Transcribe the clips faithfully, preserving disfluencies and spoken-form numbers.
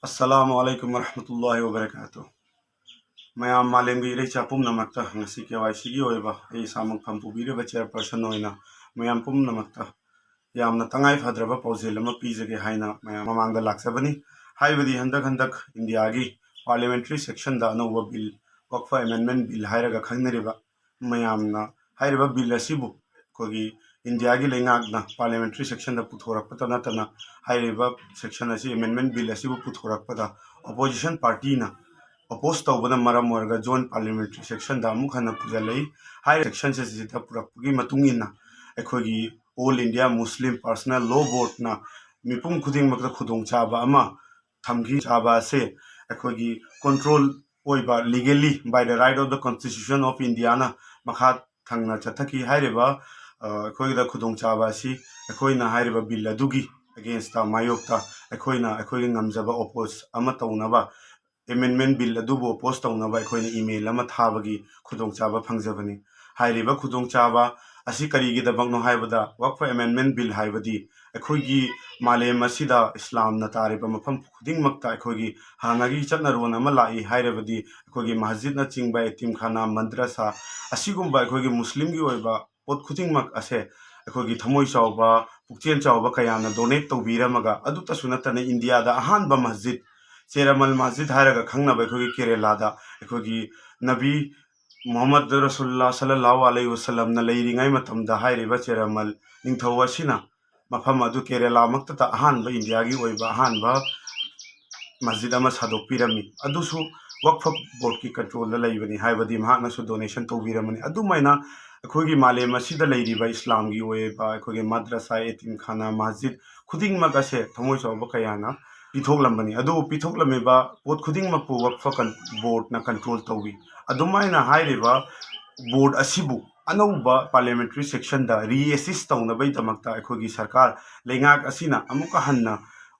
ꯑꯁꯂꯥꯃꯨ ꯑꯂꯥꯏꯀꯨꯝ ꯋꯔꯍꯃꯇꯨꯜꯂꯥꯍꯤ ꯋꯕꯔꯀꯥꯇꯨ꯫ ꯃꯌꯥꯝ ꯃꯥꯂꯦꯝꯒꯤ ꯏꯔꯩꯆꯥ ꯄꯨꯝꯅꯃꯛꯇ ꯉꯁꯤ ꯀꯦ ꯋꯥꯏ ꯁꯤꯒꯤ ꯑꯣꯏꯕ ꯑꯩ ꯏꯁꯥꯃꯛ ꯐꯝ ꯄꯨꯕꯤꯔꯤꯕ ꯆꯤꯌꯔꯄꯔꯁꯟ ꯑꯣꯏꯅ ꯃꯌꯥꯝ ꯄꯨꯝꯅꯃꯛꯇ ꯌꯥꯝꯅ ꯇꯉꯥꯏ ꯐꯗ꯭ꯔꯕ ꯄꯥꯎꯖꯦꯜ ꯑꯃ ꯄꯤꯖꯒꯦ ꯍꯥꯏꯅ ꯃꯌꯥꯝ ꯃꯃꯥꯡꯗ ꯂꯥꯛꯆꯕꯅꯤ꯫ ꯍꯥꯏꯕꯗꯤ ꯍꯟꯗꯛ ꯍꯟꯗꯛ ꯏꯟꯗꯤꯌꯥꯒꯤ ꯄꯥꯔꯂꯤꯌꯥꯃꯦꯟꯇꯔꯤ ꯁꯦꯛꯁꯟꯗ ꯑꯅꯧꯕ ꯕꯤꯜ, ꯋꯛꯐ ꯑꯦꯃꯦꯟꯗꯃꯦꯟ ꯕꯤꯜ ꯍꯥꯏꯔꯒ ꯈꯪꯅꯔꯤꯕ ꯃꯌꯥꯝꯅ ꯍꯥꯏꯔꯤꯕ ꯕꯤꯜ ꯑꯁꯤꯕꯨ ꯑꯩꯈꯣꯏꯒꯤ ꯏꯟꯗꯤꯌꯥꯒꯤ ꯂꯩꯉꯥꯛꯅ ꯄꯥꯔꯂꯤꯌꯥꯃꯦꯟꯇꯔꯤ ꯁꯦꯛꯁꯟꯗ ꯄꯨꯊꯣꯔꯛꯄꯇ ꯅꯠꯇꯅ ꯍꯥꯏꯔꯤꯕ ꯁꯦꯛꯁꯟ ꯑꯁꯤ, ꯑꯦꯃꯦꯟꯗꯃꯦꯟ ꯕꯤꯜ ꯑꯁꯤꯕꯨ ꯄꯨꯊꯣꯔꯛꯄꯗ ꯑꯣꯄꯣꯖꯤꯁꯟ ꯄꯥꯔꯇꯤꯅ ꯑꯣꯄꯣꯖ ꯇꯧꯕꯅ ꯃꯔꯝ ꯑꯣꯏꯔꯒ ꯖꯣꯏꯟ ꯄꯥꯔꯂꯤꯌꯥꯃꯦꯟꯇꯔꯤ ꯁꯦꯛꯁꯟꯗ ꯑꯃꯨꯛ ꯍꯟꯅ ꯄꯨꯁꯤꯜꯂꯛꯏ꯫ ꯍꯥꯏꯔꯤꯕ ꯁꯦꯛꯁꯟ ꯑꯁꯤꯗ ꯄꯨꯔꯛꯄꯒꯤ ꯃꯇꯨꯡ ꯏꯟꯅ ꯑꯩꯈꯣꯏꯒꯤ ꯑꯣꯜ ꯏꯟꯗꯤꯌꯥ ꯃꯨꯁꯂꯤꯝ ꯄꯔꯁꯅꯦꯜ ꯂꯣ ꯕꯣꯔꯗꯅ ꯃꯤꯄꯨꯝ ꯈꯨꯗꯤꯡꯃꯛꯇ ꯈꯨꯗꯣꯡꯆꯥꯕ ꯑꯃ ꯊꯝꯈꯤ꯫ ꯆꯥꯕ ꯑꯁꯦ ꯑꯩꯈꯣꯏꯒꯤ ꯀꯟꯇ꯭ꯔꯣꯜ ꯑꯣꯏꯕ, legally by the right of the Constitution of Indiaꯅ ꯃꯈꯥ ꯊꯪꯅ ꯆꯠꯊꯈꯤ꯫ ꯍꯥꯏꯔꯤꯕ, ꯑ, ꯑꯩꯈꯣꯏꯗ ꯈꯨꯗꯣꯡꯆꯥꯕ ꯑꯁꯤ ꯑꯩꯈꯣꯏꯅ ꯍꯥꯏꯔꯤꯕ ꯕꯤꯜ ꯑꯗꯨꯒꯤ ꯑꯦꯒꯦꯟꯁꯇ, ꯃꯥꯌꯣꯛꯇ ꯑꯩꯈꯣꯏꯅ ꯑꯩꯈꯣꯏꯒꯤ ꯉꯝꯖꯕ ꯑꯣꯄꯣꯖ ꯑꯃ ꯇꯧꯅꯕ, ꯑꯦꯃꯦꯟꯗꯃꯦꯟ ꯕꯤꯜ ꯑꯗꯨꯕꯨ ꯑꯣꯄꯣꯖ ꯇꯧꯅꯕ ꯑꯩꯈꯣꯏꯅ ꯏꯃꯦꯜ ꯑꯃ ꯊꯥꯕꯒꯤ ꯈꯨꯗꯣꯡꯆꯥꯕ ꯐꯪꯖꯕꯅꯤ꯫ ꯍꯥꯏꯔꯤꯕ ꯈꯨꯗꯣꯡꯆꯥꯕ ꯑꯁꯤ ꯀꯔꯤꯒꯤꯗꯃꯛꯅꯣ ꯍꯥꯏꯕꯗ, ꯋꯛꯐ ꯑꯦꯃꯦꯟꯗꯃꯦꯟ ꯕꯤꯜ ꯍꯥꯏꯕꯗꯤ ꯑꯩꯈꯣꯏꯒꯤ ꯃꯥꯂꯦꯝ ꯑꯁꯤꯗ ꯏꯁꯂꯥꯝꯅ ꯇꯥꯔꯤꯕ ꯃꯐꯝ ꯈꯨꯗꯤꯡꯃꯛꯇ ꯑꯩꯈꯣꯏꯒꯤ ꯍꯥꯟꯅꯒꯤ ꯆꯠꯅꯔꯣꯟ ꯑꯃ ꯂꯥꯛꯏ꯫ ꯍꯥꯏꯔꯕꯗꯤ ꯑꯩꯈꯣꯏꯒꯤ ꯃꯁꯖꯤꯗꯅꯆꯤꯡꯕ, ꯌꯦꯇꯤꯝꯈꯥꯅꯥ, ꯃꯗ꯭ꯔꯁꯥ, ꯑꯁꯤꯒꯨꯝꯕ ꯑꯩꯈꯣꯏꯒꯤ ꯃꯨꯁꯂꯤꯝꯒꯤ ꯑꯣꯏꯕ ꯄꯣꯠ ꯈꯨꯗꯤꯡꯃꯛ ꯑꯁꯦ ꯑꯩꯈꯣꯏꯒꯤ ꯊꯃꯣꯏ ꯆꯥꯎꯕ, ꯄꯨꯛꯆꯦꯜ ꯆꯥꯎꯕ ꯀꯌꯥꯅ ꯗꯣꯅꯦꯠ ꯇꯧꯕꯤꯔꯝꯃꯒ, ꯑꯗꯨꯇꯁꯨ ꯅꯠꯇꯅ ꯏꯟꯗꯤꯌꯥꯗ ꯑꯍꯥꯟꯕ ꯃꯁꯖꯤꯗ, ꯆꯦꯔꯥꯃꯜ ꯃꯁꯖꯤꯗ ꯍꯥꯏꯔꯒ ꯈꯪꯅꯕ ꯑꯩꯈꯣꯏꯒꯤ ꯀꯦꯔꯦꯂꯥꯗ ꯑꯩꯈꯣꯏꯒꯤ ꯅꯕꯤ ꯃꯨꯍꯝꯃꯗ ꯔꯁꯨꯜꯂꯥ ꯁꯜꯂꯜꯂꯥꯍꯨ ꯑꯂꯩꯍꯤ ꯋꯁꯜꯂꯝꯅ ꯂꯩꯔꯤꯉꯩ ꯃꯇꯝꯗ ꯍꯥꯏꯔꯤꯕ ꯆꯦꯔꯥꯃꯜ ꯅꯤꯡꯊꯧ ꯑꯁꯤꯅ ꯃꯐꯝ ꯑꯗꯨ ꯀꯦꯔꯦꯂꯥꯃꯛꯇꯗ ꯑꯍꯥꯟꯕ, ꯏꯟꯗꯤꯌꯥꯒꯤ ꯑꯣꯏꯕ ꯑꯍꯥꯟꯕ ꯃꯁꯖꯤꯗ ꯑꯃ ꯁꯥꯗꯣꯛꯄꯤꯔꯝꯃꯤ꯫ ꯑꯗꯨꯁꯨ ꯋꯛꯐ ꯕꯣꯔꯗꯀꯤ ꯀꯟꯇ꯭ꯔꯣꯜꯗ ꯂꯩꯕꯅꯤ, ꯍꯥꯏꯕꯗꯤ ꯃꯍꯥꯛꯅꯁꯨ ꯗꯣꯅꯦꯁꯟ ꯇꯧꯕꯤꯔꯝꯕꯅꯤ꯫ ꯑꯗꯨꯃꯥꯏꯅ ꯑꯩꯈꯣꯏꯒꯤ ꯃꯥꯂꯦꯝ ꯑꯁꯤꯗ ꯂꯩꯔꯤꯕ ꯏꯁꯂꯥꯝꯒꯤ ꯑꯣꯏꯕ ꯑꯩꯈꯣꯏꯒꯤ ꯃꯗ꯭ꯔꯁꯥ, ꯌꯦꯇꯤꯝꯈꯥꯅꯥ, ꯃꯁꯖꯤꯗ ꯈꯨꯗꯤꯡꯃꯛ ꯑꯁꯦ ꯊꯃꯣꯏ ꯆꯥꯎꯕ ꯀꯌꯥꯅ ꯄꯤꯊꯣꯛꯂꯝꯕꯅꯤ꯫ ꯑꯗꯨꯕꯨ ꯄꯤꯊꯣꯛꯂꯝꯃꯤꯕ ꯄꯣꯠ ꯈꯨꯗꯤꯡꯃꯛꯄꯨ ꯋꯛꯐ ꯀꯟ-, ꯕꯣꯔꯗꯅ ꯀꯟꯇ꯭ꯔꯣꯜ ꯇꯧꯏ꯫ ꯑꯗꯨꯃꯥꯏꯅ ꯍꯥꯏꯔꯤꯕ ꯕꯣꯔꯗ ꯑꯁꯤꯕꯨ ꯑꯅꯧꯕ ꯄꯥꯔꯂꯤꯌꯥꯃꯦꯟꯇꯔꯤ ꯁꯦꯛꯁꯟꯗ ꯔꯤꯑꯦꯁꯤꯁ ꯇꯧꯅꯕꯒꯤꯗꯃꯛꯇ ꯑꯩꯈꯣꯏꯒꯤ ꯁꯔꯀꯥꯔ, ꯂꯩꯉꯥꯛ ꯑꯁꯤꯅ ꯑꯃꯨꯛꯀ ꯍꯟꯅ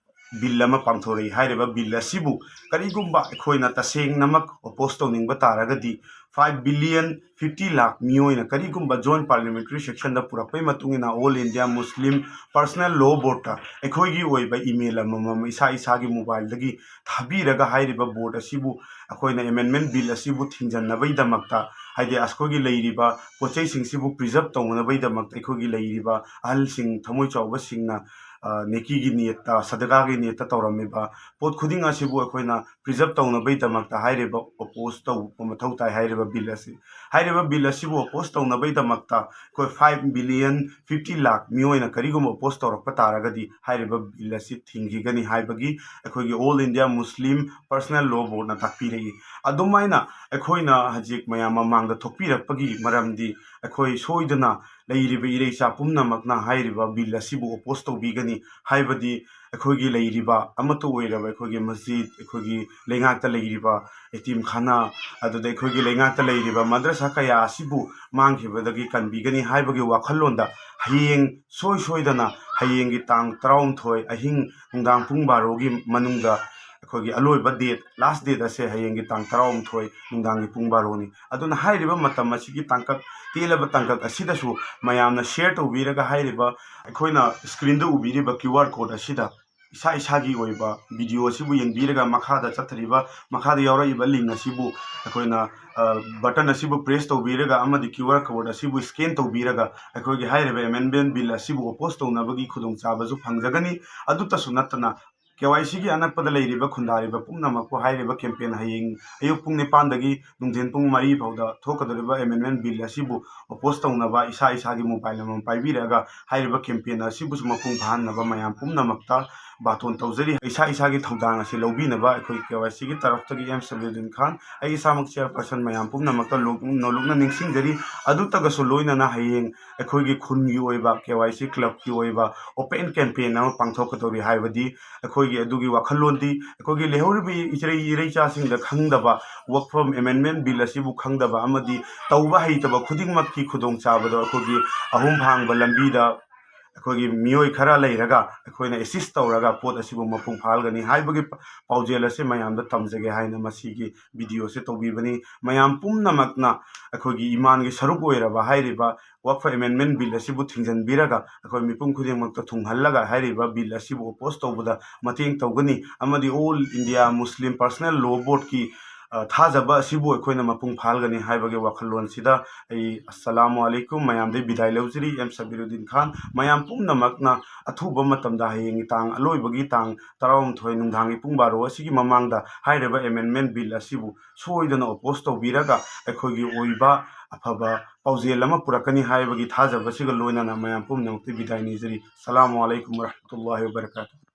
ꯕꯤꯜ ꯑꯃ ꯄꯥꯡꯊꯣꯔꯛꯏ꯫ ꯍꯥꯏꯔꯤꯕ ꯕꯤꯜ ꯑꯁꯤꯕꯨ ꯀꯔꯤꯒꯨꯝꯕ ꯑꯩꯈꯣꯏꯅ ꯇꯁꯦꯡꯅꯃꯛ ꯑꯣꯄꯣꯖ ꯇꯧꯅꯤꯡꯕ ꯇꯥꯔꯒꯗꯤ, ꯐꯥꯏꯚ ꯕꯤꯂꯤꯌꯟ ꯐꯤꯐꯇꯤ ꯂꯥꯈ ꯃꯤꯑꯣꯏꯅ ꯀꯔꯤꯒꯨꯝꯕ ꯖꯣꯏꯟ ꯄꯥꯔꯂꯤꯌꯥꯃꯦꯟꯇꯔꯤ ꯁꯦꯁꯟꯗ ꯄꯨꯔꯛꯄꯒꯤ ꯃꯇꯨꯡ ꯏꯟꯅ ꯑꯣꯜ ꯏꯟꯗꯤꯌꯥ ꯃꯨꯁꯂꯤꯝ ꯄꯔꯁꯅꯦꯜ ꯂꯣ ꯕꯣꯔꯗꯇ ꯑꯩꯈꯣꯏꯒꯤ ꯑꯣꯏꯕ ꯏꯃꯦꯜ ꯑꯃꯃꯝ ꯏꯁꯥ ꯏꯁꯥꯒꯤ ꯃꯣꯕꯥꯏꯜꯗꯒꯤ ꯊꯥꯕꯤꯔꯒ, ꯍꯥꯏꯔꯤꯕ ꯕꯣꯔꯗ ꯑꯁꯤꯕꯨ ꯑꯩꯈꯣꯏꯅ ꯑꯦꯃꯦꯟꯃꯦꯟ ꯕꯤꯜ ꯑꯁꯤꯕꯨ ꯊꯤꯡꯖꯤꯟꯅꯕꯒꯤꯗꯃꯛꯇ, ꯍꯥꯏꯗꯤ ꯑꯩꯈꯣꯏꯒꯤ ꯂꯩꯔꯤꯕ ꯄꯣꯠ ꯆꯩꯁꯤꯡꯁꯤꯕꯨ ꯄ꯭ꯔꯤꯖꯔꯕ ꯇꯧꯅꯕꯒꯤꯗꯃꯛꯇ ꯑꯩꯈꯣꯏꯒꯤ ꯂꯩꯔꯤꯕ ꯑꯍꯜꯁꯤꯡ, ꯊꯃꯣꯏ ꯆꯥꯎꯕꯁꯤꯡꯅ, ꯑ, ꯅꯦꯀꯤꯒꯤ ꯅꯤꯌꯠꯇ, ꯁꯗꯒꯥꯒꯤ ꯅꯤꯌꯠꯇ ꯇꯧꯔꯝꯃꯤꯕ ꯄꯣꯠ ꯈꯨꯗꯤꯡ ꯑꯁꯤꯕꯨ ꯑꯩꯈꯣꯏꯅ ꯄ꯭ꯔꯤꯖꯔꯕ ꯇꯧꯅꯕꯒꯤꯗꯃꯛꯇ ꯍꯥꯏꯔꯤꯕ ꯑꯣꯄꯣꯖ ꯇꯧꯕ ꯃꯊꯧ ꯇꯥꯏ꯫ ꯍꯥꯏꯔꯤꯕ ꯕꯤꯜ ꯑꯁꯤ, ꯍꯥꯏꯔꯤꯕ ꯕꯤꯜ ꯑꯁꯤꯕꯨ ꯑꯣꯄꯣꯖ ꯇꯧꯅꯕꯒꯤꯗꯃꯛꯇ ꯑꯩꯈꯣꯏ ꯐꯥꯏꯚ ꯕꯤꯂꯤꯌꯟ ꯐꯤꯐꯇꯤ ꯂꯥꯈ ꯃꯤꯑꯣꯏꯅ ꯀꯔꯤꯒꯨꯝꯕ ꯑꯣꯄꯣꯖ ꯇꯧꯔꯛꯄ ꯇꯥꯔꯒꯗꯤ, ꯍꯥꯏꯔꯤꯕ ꯕꯤꯜ ꯑꯁꯤ ꯊꯤꯡꯈꯤꯒꯅꯤ ꯍꯥꯏꯕꯒꯤ ꯑꯩꯈꯣꯏꯒꯤ ꯑꯣꯜ ꯏꯟꯗꯤꯌꯥ ꯃꯨꯁꯂꯤꯝ ꯄꯔꯁꯅꯦꯜ ꯂꯣ ꯕꯣꯔꯗꯅ ꯇꯥꯛꯄꯤꯔꯛꯏ꯫ ꯑꯗꯨꯃꯥꯏꯅ ꯑꯩꯈꯣꯏꯅ ꯍꯧꯖꯤꯛ ꯃꯌꯥꯝ ꯃꯃꯥꯡꯗ ꯊꯣꯛꯄꯤꯔꯛꯄꯒꯤ ꯃꯔꯝꯗꯤ, ꯑꯩꯈꯣꯏ ꯁꯣꯏꯗꯅ ꯂꯩꯔꯤꯕ ꯏꯔꯩꯆꯥ ꯄꯨꯝꯅꯃꯛꯅ ꯍꯥꯏꯔꯤꯕ ꯕꯤꯜ ꯑꯁꯤꯕꯨ ꯑꯣꯄꯣꯖ ꯇꯧꯕꯤꯒꯅꯤ꯫ ꯍꯥꯏꯕꯗꯤ ꯑꯩꯈꯣꯏꯒꯤ ꯂꯩꯔꯤꯕ ꯑꯃꯠꯇ ꯑꯣꯏꯔꯕ ꯑꯩꯈꯣꯏꯒꯤ ꯃꯁꯖꯤꯗ, ꯑꯩꯈꯣꯏꯒꯤ ꯂꯩꯉꯥꯛꯇ ꯂꯩꯔꯤꯕ ꯌꯦꯇꯤꯝꯈꯥꯅꯥ, ꯑꯗꯨꯗ ꯑꯩꯈꯣꯏꯒꯤ ꯂꯩꯉꯥꯛꯇ ꯂꯩꯔꯤꯕ ꯃꯗ꯭ꯔꯁꯥ ꯀꯌꯥ ꯑꯁꯤꯕꯨ ꯃꯥꯡꯈꯤꯕꯗꯒꯤ ꯀꯟꯕꯤꯒꯅꯤ ꯍꯥꯏꯕꯒꯤ ꯋꯥꯈꯜꯂꯣꯟꯗ, ꯍꯌꯦꯡ ꯁꯣꯏ ꯁꯣꯏꯗꯅ ꯍꯌꯦꯡꯒꯤ ꯇꯥꯡ ꯇꯔꯥꯍꯨꯝꯗꯣꯏ ꯑꯍꯤꯡ ꯅꯨꯡꯗꯥꯡ ꯄꯨꯡ ꯕꯥꯔꯣꯒꯤ ꯃꯅꯨꯡꯗ ꯑꯩꯈꯣꯏꯒꯤ ꯑꯂꯣꯏꯕ ꯗꯦꯠ, ꯂꯥꯁ ꯗꯦꯠ ꯑꯁꯦ ꯍꯌꯦꯡꯒꯤ ꯇꯥꯡ ꯇꯔꯥꯍꯨꯝꯗꯣꯏ ꯅꯨꯡꯗꯥꯡꯒꯤ ꯄꯨꯡ ꯕꯥꯔꯣꯅꯤ꯫ ꯑꯗꯨꯅ ꯍꯥꯏꯔꯤꯕ ꯃꯇꯝ ꯑꯁꯤꯒꯤ ꯇꯥꯡꯀꯛ, ꯇꯦꯜꯂꯕ ꯇꯥꯡꯀꯛ ꯑꯁꯤꯗꯁꯨ ꯃꯌꯥꯝꯅ ꯁꯤꯌꯔ ꯇꯧꯕꯤꯔꯒ, ꯍꯥꯏꯔꯤꯕ ꯑꯩꯈꯣꯏꯅ ꯁ꯭ꯀ꯭ꯔꯤꯟꯗ ꯎꯕꯤꯔꯤꯕ ꯀ꯭ꯌꯨ ꯑꯥꯔ ꯀꯣꯗ ꯑꯁꯤꯗ ꯏꯁꯥ ꯏꯁꯥꯒꯤ ꯑꯣꯏꯕ ꯚꯤꯗꯤꯑꯣ ꯑꯁꯤꯕꯨ ꯌꯦꯡꯕꯤꯔꯒ, ꯃꯈꯥꯗ ꯆꯠꯊꯔꯤꯕ, ꯃꯈꯥꯗ ꯌꯥꯎꯔꯛꯏꯕ ꯂꯤꯡ ꯑꯁꯤꯕꯨ ꯑꯩꯈꯣꯏꯅ, ꯑ, ꯕꯇꯟ ꯑꯁꯤꯕꯨ ꯄ꯭ꯔꯦꯁ ꯇꯧꯕꯤꯔꯒ ꯑꯃꯗꯤ ꯀ꯭ꯌꯨ ꯑꯥꯔ ꯀꯣꯗ ꯑꯁꯤꯕꯨ ꯁ꯭ꯀꯦꯟ ꯇꯧꯕꯤꯔꯒ, ꯑꯩꯈꯣꯏꯒꯤ ꯍꯥꯏꯔꯤꯕ ꯑꯦꯃꯦꯟꯃꯦꯟ ꯕꯤꯜ ꯑꯁꯤꯕꯨ ꯑꯣꯄꯣꯖ ꯇꯧꯅꯕꯒꯤ ꯈꯨꯗꯣꯡꯆꯥꯕꯁꯨ ꯐꯪꯖꯒꯅꯤ꯫ ꯑꯗꯨꯇꯁꯨ ꯅꯠꯇꯅ, ꯀꯦ ꯋꯥꯏ ꯁꯤꯒꯤ ꯑꯅꯛꯄꯗ ꯂꯩꯔꯤꯕ ꯈꯨꯟꯗꯥꯔꯤꯕ ꯄꯨꯝꯅꯃꯛꯄꯨ ꯍꯥꯏꯔꯤꯕ ꯀꯦꯝꯄꯦꯟ ꯍꯌꯦꯡ ꯑꯌꯨꯛ ꯄꯨꯡ ꯅꯤꯄꯥꯟꯗꯒꯤ ꯅꯨꯡꯊꯤꯟ ꯄꯨꯡ ꯃꯔꯤ ꯐꯥꯎꯗ ꯊꯣꯛꯀꯗꯧꯔꯤꯕ ꯑꯦꯃꯦꯟꯃꯦꯟ ꯕꯤꯜ ꯑꯁꯤꯕꯨ ꯑꯣꯄꯣꯖ ꯇꯧꯅꯕ ꯏꯁꯥ ꯏꯁꯥꯒꯤ ꯃꯣꯕꯥꯏꯜ ꯑꯃꯃꯝ ꯄꯥꯏꯕꯤꯔꯛꯑꯒ, ꯍꯥꯏꯔꯤꯕ ꯀꯦꯝꯄꯦꯟ ꯑꯁꯤꯕꯨꯁꯨ ꯃꯄꯨꯡ ꯐꯥꯍꯟꯅꯕ ꯃꯌꯥꯝ ꯄꯨꯝꯅꯃꯛꯇ ꯕꯥꯇꯣꯟ ꯇꯧꯖꯔꯤ꯫ ꯏꯁꯥ ꯏꯁꯥꯒꯤ ꯊꯧꯗꯥꯡ ꯑꯁꯤ ꯂꯧꯕꯤꯅꯕ ꯑꯩꯈꯣꯏ ꯀꯦ ꯋꯥꯏ ꯁꯤꯒꯤ ꯇꯔꯐꯇꯒꯤ ꯑꯦꯝ ꯁꯕꯤꯔꯨꯗꯤꯟ ꯈꯥꯟ, ꯑꯩ ꯏꯁꯥꯃꯛ ꯆꯤꯌꯔꯄꯔꯁꯟ, ꯃꯌꯥꯝ ꯄꯨꯝꯅꯃꯛꯇ ꯂꯣꯛ-, ꯅꯣꯂꯨꯛꯅ ꯅꯤꯡꯁꯤꯡꯖꯔꯤ꯫ ꯑꯗꯨꯇꯒꯁꯨ ꯂꯣꯏꯅꯅ ꯍꯌꯦꯡ ꯑꯩꯈꯣꯏꯒꯤ ꯈꯨꯟꯒꯤ ꯑꯣꯏꯕ, ꯀꯦ ꯋꯥꯏ ꯁꯤ ꯀ꯭ꯂꯕꯀꯤ ꯑꯣꯏꯕ ꯑꯣꯄꯦꯟ ꯀꯦꯝꯄꯦꯟ ꯑꯃ ꯄꯥꯡꯊꯣꯛꯀꯗꯧꯔꯤ꯫ ꯍꯥꯏꯕꯗꯤ ꯑꯩꯈꯣꯏꯒꯤ ꯑꯗꯨꯒꯤ ꯋꯥꯈꯜꯂꯣꯟꯗꯤ ꯑꯩꯈꯣꯏꯒꯤ ꯂꯩꯍꯧꯔꯤꯕ ꯏꯔꯩ-, ꯏꯔꯩꯆꯥꯁꯤꯡꯗ ꯈꯪꯗꯕ, ꯋꯥꯔꯛ ꯐ꯭ꯔꯣꯝ ꯑꯦꯃꯦꯟꯃꯦꯟ ꯕꯤꯜ ꯑꯁꯤꯕꯨ ꯈꯪꯗꯕ ꯑꯃꯗꯤ ꯇꯧꯕ ꯍꯩꯇꯕ ꯈꯨꯗꯤꯡꯃꯛꯀꯤ ꯈꯨꯗꯣꯡꯆꯥꯕꯗꯣ ꯑꯩꯈꯣꯏꯒꯤ ꯑꯍꯨꯝ ꯐꯥꯡꯕ ꯂꯝꯕꯤꯗ ꯑꯩꯈꯣꯏꯒꯤ ꯃꯤꯑꯣꯏ ꯈꯔ ꯂꯩꯔꯒ ꯑꯩꯈꯣꯏꯅ assist ꯇꯧꯔꯒ ꯄꯣꯠ ꯑꯁꯤꯕꯨ ꯃꯄꯨꯡ ꯐꯥꯍꯜꯒꯅꯤ ꯍꯥꯏꯕꯒꯤ ꯄ-, ꯄꯥꯎꯖꯦꯜ ꯑꯁꯤ ꯃꯌꯥꯝꯗ ꯇꯝꯖꯒꯦ ꯍꯥꯏꯅ ꯃꯁꯤꯒꯤ video ꯑꯁꯤ ꯇꯧꯕꯤꯕꯅꯤ꯫ ꯃꯌꯥꯝ ꯄꯨꯝꯅꯃꯛꯅ ꯑꯩꯈꯣꯏꯒꯤ ꯏꯃꯥꯟꯒꯤ ꯁꯔꯨꯛ ꯑꯣꯏꯔꯕ ꯍꯥꯏꯔꯤꯕ Waqf Amendment Bill ꯑꯁꯤꯕꯨ ꯊꯤꯡꯖꯤꯟꯕꯤꯔꯒ ꯑꯩꯈꯣꯏ ꯃꯤꯄꯨꯝ ꯈꯨꯗꯤꯡꯃꯛꯇ ꯊꯨꯡꯍꯜꯂꯒ ꯍꯥꯏꯔꯤꯕ bill ꯑꯁꯤꯕꯨ oppose ꯇꯧꯕꯗ ꯃꯇꯦꯡ ꯇꯧꯒꯅꯤ ꯑꯃꯗꯤ All India Muslim Personal Law Boardꯀꯤ, ꯑ, ꯊꯥꯖꯕ ꯑꯁꯤꯕꯨ ꯑꯩꯈꯣꯏꯅ ꯃꯄꯨꯡ ꯐꯥꯍꯜꯒꯅꯤ ꯍꯥꯏꯕꯒꯤ ꯋꯥꯈꯜꯂꯣꯟꯁꯤꯗ ꯑꯩ ꯑꯁꯁꯂꯥꯃꯨ ꯑꯂꯩꯀꯨꯝ ꯃꯌꯥꯝꯗꯒꯤ ꯕꯤꯗꯥꯏ ꯂꯧꯖꯔꯤ꯫ ꯑꯦꯝ ꯁꯕꯤꯔꯨꯗꯤꯟ ꯈꯥꯟ꯫ ꯃꯌꯥꯝ ꯄꯨꯝꯅꯃꯛꯅ ꯑꯊꯨꯕ ꯃꯇꯝꯗ ꯍꯌꯦꯡꯒꯤ ꯇꯥꯡ, ꯑꯂꯣꯏꯕꯒꯤ ꯇꯥꯡ ꯇꯔꯥꯍꯨꯝꯗꯣꯏ ꯅꯨꯡꯗꯥꯡꯒꯤ ꯄꯨꯡ ꯕꯥꯔꯣ ꯑꯁꯤꯒꯤ ꯃꯃꯥꯡꯗ ꯍꯥꯏꯔꯤꯕ amendment bill ꯑꯁꯤꯕꯨ ꯁꯣꯏꯗꯅ oppose ꯇꯧꯕꯤꯔꯒ ꯑꯩꯈꯣꯏꯒꯤ ꯑꯣꯏꯕ ꯑꯐꯕ ꯄꯥꯎꯖꯦꯜ ꯑꯃ ꯄꯨꯔꯛꯀꯅꯤ ꯍꯥꯏꯕꯒꯤ ꯊꯥꯖꯕꯁꯤꯒ ꯂꯣꯏꯅꯅ ꯃꯌꯥꯝ ꯄꯨꯝꯅꯃꯛꯇ ꯕꯤꯗꯥꯏ ꯅꯤꯖꯔꯤ꯫ ꯑꯁꯁꯂꯥꯃꯨ ꯑꯂꯩꯀꯨꯝ ꯋꯔꯍꯃꯇꯨꯜꯂꯥꯍꯤ ꯋꯕꯔꯀꯥꯇꯨꯍ꯫